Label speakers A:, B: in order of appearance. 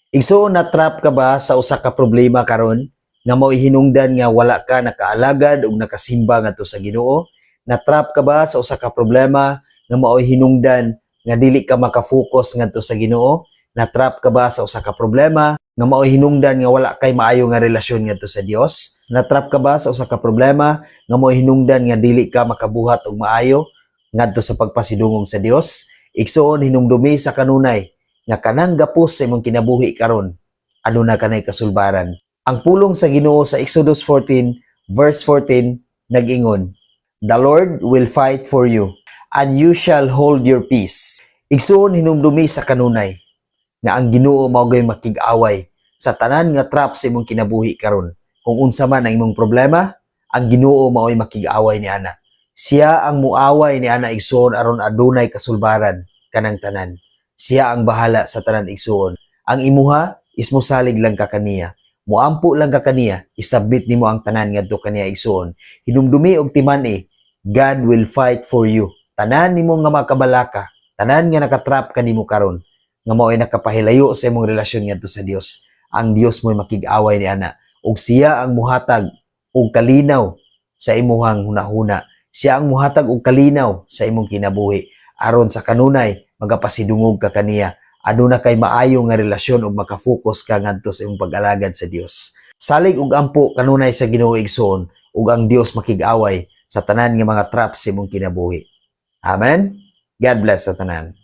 A: Igsoon, na-trap ka ba sa usa ka problema karon nga mao'y hinungdan nga wala ka nakaalagad ug nakasimba ngadto sa Ginoo? Na-trap ka ba sa usa ka problema nga mao'y hinungdan nga dili ka makafocus ngadto sa Ginoo? Na-trap ka ba sa usa ka problema nga mao'y hinungdan nga wala kay maayo nga relasyon ngadto sa Dios? Na-trap ka ba sa usa ka problema nga mao'y hinungdan nga dili ka makabuhat og maayo ngadto sa pagpasidungog sa Dios? Igsoon, hinumdumi sa kanunay nga kanang gapos sa imong kinabuhi karon, aduna kanay kasulbaran. Ang pulong sa Ginoo sa Exodus 14 verse 14 nag-ingon, "The Lord will fight for you, and you shall hold your peace." Igsoon, hinumdumi sa kanunay nga ang Ginoo mao gyud makig-away sa tanan nga trap sa imong kinabuhi karon. Kung unsa man ang imong problema, ang Ginoo mao'y makig-away ni ana. Siya ang muaway ni ana, igsoon, aron adunay kasulbaran kanang tanan. Siya ang bahala sa tanan, igsoon. Ang imuha is mosalig lang ka kaniya. Muampo lang ka kaniya, isabit nimo ang tanan ngadto kaniya, igsoon. Hinumdumi og timan-i, God will fight for you. Tanan nimo nga makabalaka, tanan nga nakatrap kanimo karon, nga mao'y nakapahilayo sa imong relasyon ngadto sa Dios. Ang Dios mo'y makig-away ni ana ug siya ang muhatag og kalinaw sa imuhang hunahuna. Siya ang muhatag og kalinaw sa imong kinabuhi aron sa kanunay magapasidungog ka kaniya. Aduna kay maayo nga relasyon ug makafocus ka ngadto sa imong pag-alagad sa Dios. Salig ug ampo kanunay sa Ginoo, igsoon, ug ang Dios makig-away sa tanan nga mga traps sa imong kinabuhi. Amen. God bless sa tanan.